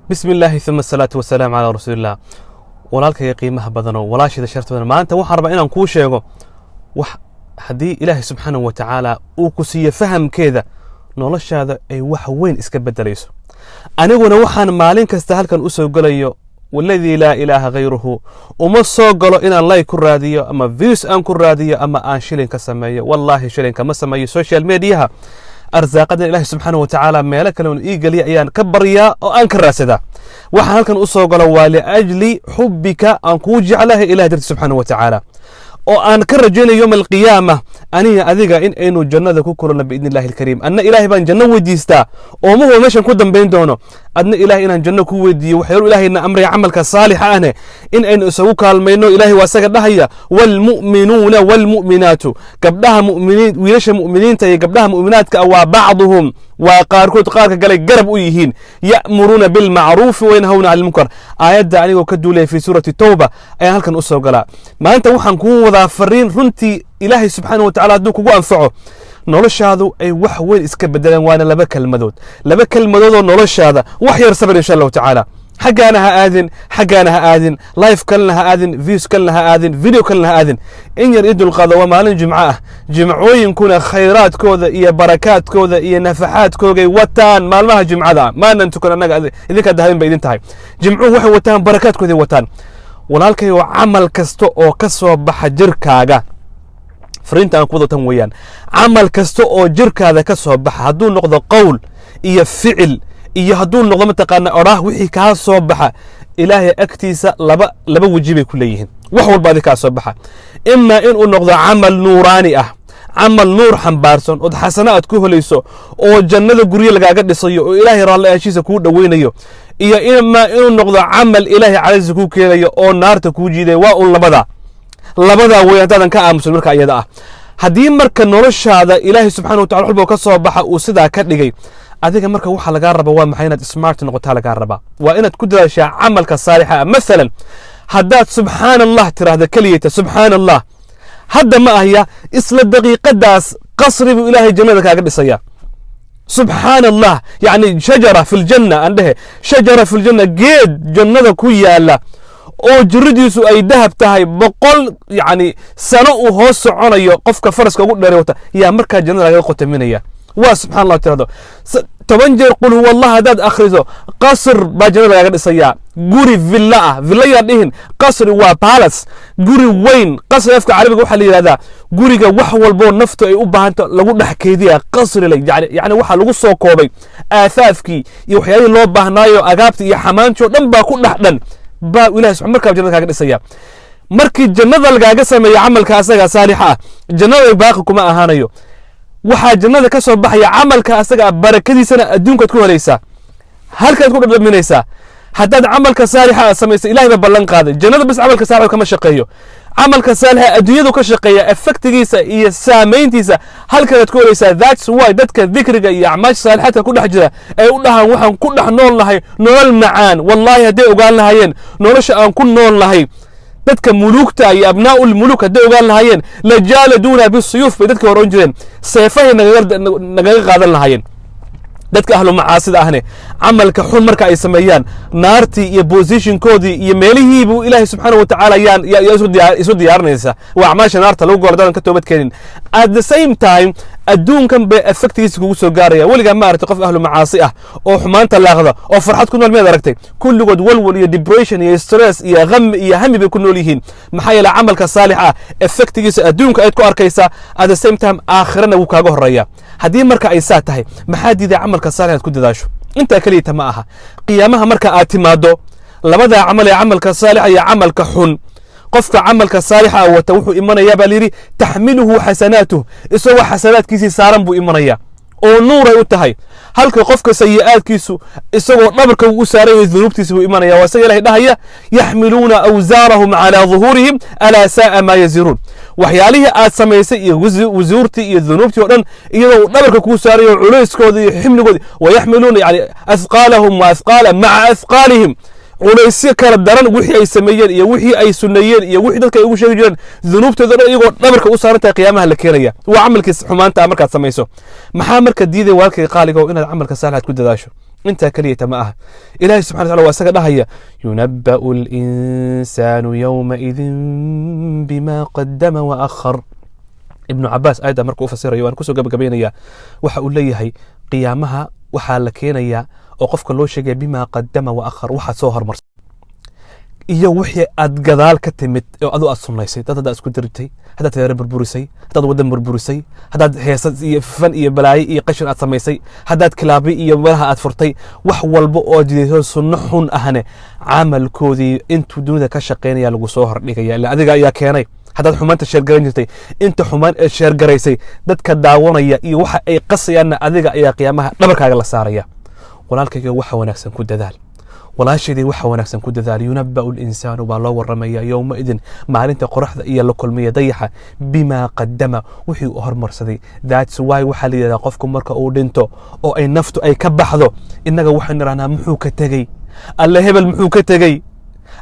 Bismi illaahi, uma asalaatu wasalaamu calaa rasuuliillah. Walaalkayga qiimaha badanoo, walaashayda sharta badan, maanta waxaan rabaa inaan kuu sheego wax haddii Ilaahay subxaanahu wa tacaala uu ku siiyo fahamkeeda, noloshaada ay wax weyn iska bedelayso. Aniguna waxaan maalin kasta halkan u soo gelayo, waladii laa ilaaha khayruhu, uma soo galo inaan like ku raadiyo ama views aan ku raadiyo ama aan shilin ka sameeyo. Wallaahi, shilin kama sameeyo social mediaha. Arsaaqadan Ilaahi subxaanahu wa tacaala meelo kale un ii geliya ayaan ka baryaa oo aan ka raadsadaa. Waxaan halkan u soo galo waa liajli xubbika, aan kuu jeclahay Ilahi darti subxaanahu wa tacaala, oo aan ka rajaynayo yowma alqiyaama aniga adiga in aynu jannada ku kulanno biidni illahi alkariim. Anna Ilaahay baan janno weydiistaa oo ma huwa meeshan ku dambayn doono. Adna Ilahay inaan janno ku weydiiyo, waxyaalu Ilahayna amraya camalka saalixa ahne in aynu isagu kaalmayno. Ilahay waa isaga dhahaya: "Waalmu'minuuna waalmu'minaatu", gabdhaha mu'miniin, wiilasha mu'miniinta iyo gabdhaha mu'minaadka ah, waa bacduhum, waa qaarkood qaarka galay garab u yihiin, ya'muruuna bilmacruufi wayanhawna cani lmunkar. Aayadda anigoo ka duulaya fi suurati Towba ayaan halkan u soo galaa. Maanta waxaan kuu wadaa fariin runtii Ilaahay subxaanahu wa tacala hadduu kugu anfaco, noloshaadu ay wax weyn iska bedelaan. Waana laba kelmadood, laba kelmadood oo noloshaada wax yar sabir, insha Allahu tacaala. Xaggaana ha aadin, xaggaana ha aadin, live kalena ha aadin, views kalena ha aadin, video kalena ha aadin. In yar i dulqaado. Waa maalin Jimco ah. Jimcooyinkuna khayraadkooda iyo barakaadkooda iyo nafaxaadkoogay wataan. Maalmaha Jimcada ah maanan tukan annaga, idinkaa dahabin bay idin tahay. Jimcuhu waxay wataan, barakaadkooday wataan. Walaalkay, oo camal kasta oo ka soo baxa jirkaaga, fariinta aan ku wado tan weeyaan: camal kasta oo jirkaada ka soo baxa, hadduu noqdo qowl iyo ficil iyo hadduu noqdo mataqaana odhaah, wixii kaa soo baxa Ilaahay agtiisa laba weji bay ku leeyihiin. Wax walba adi kaa soo baxa, imaa inuu noqdo camal nuuraani ah, camal nuur xambaarsan ood xasano aad ku helayso oo jannada guryo lagaaga dhisayo oo Ilaahay raalli ahaanshiisa kuu dhoweynayo, iyo imaa inuu noqdo camal Ilaahay cadadiisa kuu keenayo oo naarta kuu jiidayo. Waa un labada, labadaa wey haddaadan ka aamusan. Marka iyada ah, haddii marka noloshaada Ilaahay subxana wa tacala waxba ka soo baxa uu sidaa ka dhigay adiga, marka waxaa lagaa raba waa maxay? Inaad smart noqotaa lagaa rabaa. Waa inaad ku dadaashaa camalka saalixa ah. Masalan, haddaad "subxaana Allah" tiraahda keliyata, "subxaana Allah" hadda ma ahya, isla daqiiqadaas qasri buu Ilaahay jannada kaaga dhisaya. Subxaana Allah, yacni shajara fi ljanna aan dhehe, shajara fi ljanna, geed jannada ku yaala oo jiridiisu ay dahab tahay, 100 yacni sano uu hoos soconayo qofka faraska ugu dheeray wata, yaa markaa jannada lagaga qotaminaya. Waa "subxana Allah" tirahdo 10 jeer. "Qul huwa Allah" haddaad akhriso, qasr baa jannada lagaga dhisayaa, guri villa ah. Villa yaa dhihin, qasri waa palace, guri weyn. Qasri afka Carabiga waxaa la yidhahdaa guriga wax walboo naftu ay u baahanto lagu dhex keydiya. Qasri la yani waxaa lagu soo koobay aafaafkii iyo waxyaalihii loo baahnaayo, agaabtii iyo xamaantii oo dhan baa ku dhex dhan baa Ilahi subxan markaa jannada kaaga dhisaya. Markii jannada lagaaga sameeya camalka asaga saalixa ah, jannada baaqi kuma ahaanayo. Waxaa jannada ka soo baxaya camalka asaga ah barakadiisana adduunkaad ku helaysaa, halkaad ku dhadhaminaysaa. Haddaad camalka saalixa ah samaysa, Ilahay baa ballan qaaday jannada bas. Camalka saalixa kama shaqeeyo, camalka saalixa adduunyadu ka shaqeeya. Effectigiisa iyo saamayntiisa halkanaad ku helaysaa. That's why dadka dikriga iyo acmaasha saalixaadka ku dhex jira ay u dhahaan: "Waxaan ku dhex nool nahay nolol macaan." Wallaahi, hadday ogaan lahaayeen nolosha aan ku nool nahay dadka muluugta iyo abnaa'u lmuluk, hadday ogaan lahaayeen, lajaaladuuna bisuyuuf bay dadka hore oran jireen, seefahay nagaga qaadan lahaayeen. Dadka ahlu macaasida ahne, camalka xun marka ay sameeyaan, naartii iyo positionkoodii iyo meelihiibuu Ilaahay subxaana wa tacaala yaan yaa isu diyaarinaysa. Waa acmaasha naarta lagu golo dadan ka toobad keenin. At the same time, adduunkan bay effectigiisa kugu soo gaaraya. Weligaa ma aragtay qof ahlu macaasi ah oo xumaanta laaqda oo farxad ku nool? Miyaad aragtay? Kulligood walwal iyo depression iyo stress iyo qami iyo hami bay ku nool yihiin. Maxaa yeele, camalka saalix ah effectigiisa adduunka ayaad ku arkaysaa, at the same time aakhirana wuu kaaga horeeya. Haddii marka ay saa tahay, maxaa diiday camalka saalix aad ku dadaasho? Intaa keliyata ma aha. Qiyaamaha marka aad timaado, labada camal ee camalka saalixa iyo camalka xun, qofka camalka saalixa ah wata wuxuu imanayaa, baa layidhi, taxmiluhu xasanaatuh, isagoo xasanaadkiisii saaran buu imanaya oo nuuray u tahay, halka qofka sayi'aadkiisu isagoo dhabarka uu u saaran yahay dunuubtiisa buu imanaya. Waa isaga Ilahay dhahaya: "Yaxmiluuna awsaarahum calaa duhuurihim, alaa saa'a maa yaziruun." Waxyaalihii aad samaysay iyo wusuurtii iyo dunuubtii oo dhan iyadoo uu dhabarka kuu saarayo culayskooda iyo ximligoodi, wayaxmiluuna yani athqaalahum wa athqaala maca athqaalihim, culaysyo kala daran, wixii ay sameeyeen iyo wixii ay suneeyeen iyo wixii dadka ay ugu sheegi jireen, dunuubtooda dhan iyagoo dhabarka u saaran tahay qiyaamaha la keenaya. Waa camalkii xumaanta markaad samayso. Maxaa marka diiday, walaalkay qaaliga, oo inaad camalka saalixaad ku dadaasho? Intaa keliyata ma aha. Ilahay subxana wataala waa isaga dhahaya: ينبأ الإنسان يومئذ بما قدم وأخر. Ibnu Cabaas aayadda markuu u fasirayo, waan kusoo gabagabaynayaa, waxa uu leeyahay qiyaamaha waxaa la keenayaa oo qofka loo sheegaya بما قدم وأخر, waxaad soo hormarsan iyo wixii aad gadaal ka timid oo adu aad sunnaysay. Dad haddaad isku dirirtay, haddaad teere burburisay, haddaad waddan burburisay, haddaad heesad iyo fan iyo balaayo iyo qashin aad samaysay, haddaad kilaabi iyo meelaha aad furtay, wax walba oo jidayso sunno xun ahne, camalkoodii intuu dunida ka shaqaynaya lagu soo hordhigaya, ila adiga ayaa keenay. Haddaad xumaanta share garan jirtay, inta xumaan ee share garaysay, dadka daawanaya iyo waxa ay qasayaanna adiga ayaa qiyaamaha dhabarkaaga la saaraya. Walaalkayga, waxa wanaagsan ku dadaal. Walaashaydii, waxa wanaagsan ku dadaal. ينبأ الإنسان baa loo waramaya يومئذ, maalinta qoraxda iyo la kulmaya dayaxa, بما قدم, wixii uu hormarsaday. That's why waxaa la yidhahdaa qofku marka uu dhinto oo ay naftu ay ka baxdo, innaga waxaan idhahnaa, "Muxuu ka tegey? Alle hebel muxuu ka tegey?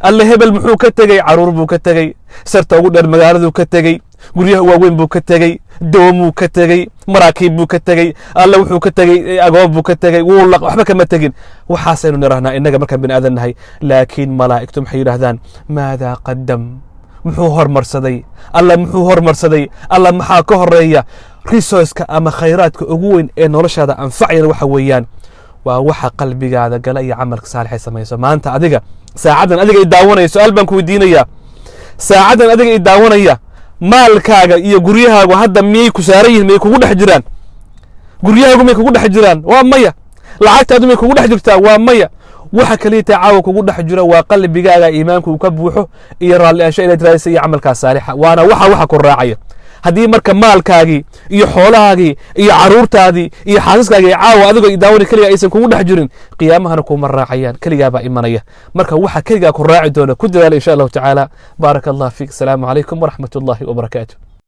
Alle hebel muxuu ka tegey?" Caruur buu ka tegey, sarta ugu dheer magaaladuu ka tegey, guryaha waaweyn buu ka tegey, doomuu ka tegey, maraakiib buu ka tegey, alle wuxuu ka tegey, agoob buu ka tegey, wuu laq, waxba kama tegin. Waxaasaynu nirahnaa innaga markaan bini aadan nahay. Laakiin malaa'igtu maxay yidhahdaan? ماذا قدم, muxuu hormarsaday? Alla muxuu hormarsaday? Alla maxaa ka horeeya? Resourceka ama khayraadka ugu weyn ee noloshaada anfacayana waxa weeyaan waa waxa qalbigaada gala iyo camalka saalixay samayso. Maanta adiga saacaddan adiga i daawanaya, su-aal baan ku weydiinayaa. Saacaddan adiga i daawanaya, maalkaaga iyo guryahaagu hadda miyay ku saaran yihin? Miyay kugu dhex jiraan? Guryahaagu miyay kugu dhex jiraan? Waa maya. Lacagtaadu miyay kugu dhex jirtaa? Waa maya. Waxa kaliya taa caawa kugu dhex jira waa qalbigaaga iimaanku uu ka buuxo iyo raalli ansho inaad raadisa iyo camalkaa saalixa. Waana waxa ku raacaya. Haddii marka maalkaagii iyo xoolahaagii iyo caruurtaadii iyo xaasaskaagii caawa adigoo daawani keliga aysan kugu dhex jirin, qiyaamahana kuma raacayaan. Keligaa baa imanaya. Marka waxa keligaa ku raaci doona ku dadaala, insha Allahu tacaala. بارك الله فيك. Asalaamu calaykum waraxmat ullahi wabarakaatu.